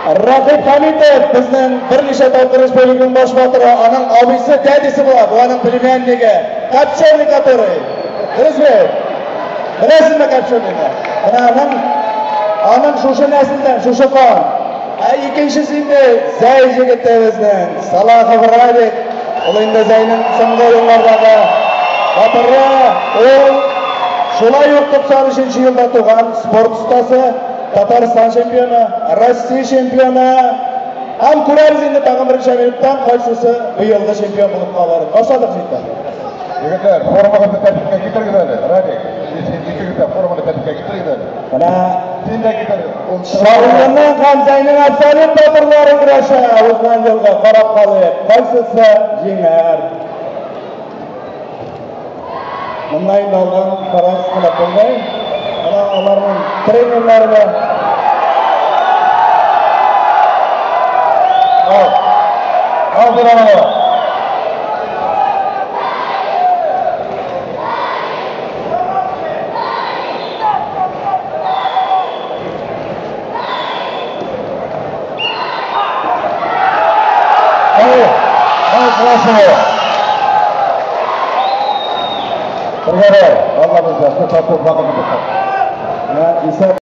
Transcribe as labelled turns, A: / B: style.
A: Рәкыйп Хәмитов безнең берничә тапкыр республиканың баш батыры, аның абыйсы, дядясы була, бу аның племяннигы. Копченый который. Дөресме? Беләсезме Копченыйны? Менә аның шушы нәселдән, шушы кан. Ә икенчесе инде Зәй җегете безнең, Салахов Радик. Ул инде Зәйнең соңгы еллардагы батыры. Ул шулай ук 93 елда туган спорт остасы, Татарстан чемпионы, Россия чемпионы. Һәм күрәбез инде тагын берничә минуттан кайсысы быелгы чемпион булып калыр. Башладык җитте.
B: Егетләр, формагызны тәртипкә китерегез әле. Радик, син икегез дә форманы тәртипкә китерегез әле.
A: Менә
B: Син дә китер. Ул
A: Чаллының һәм Зәйнең абсолют батырлары көрәшә узган елгы. Карап калыйк, кайсысы җиңәр. Монда инде алдан фараз кылып булмый. Менә аларның тренерлары да.
B: Ал. Ал бир аны. Ал. Ал красиво. Бергә. Алла безгә тату бакыт.
A: Менә исәп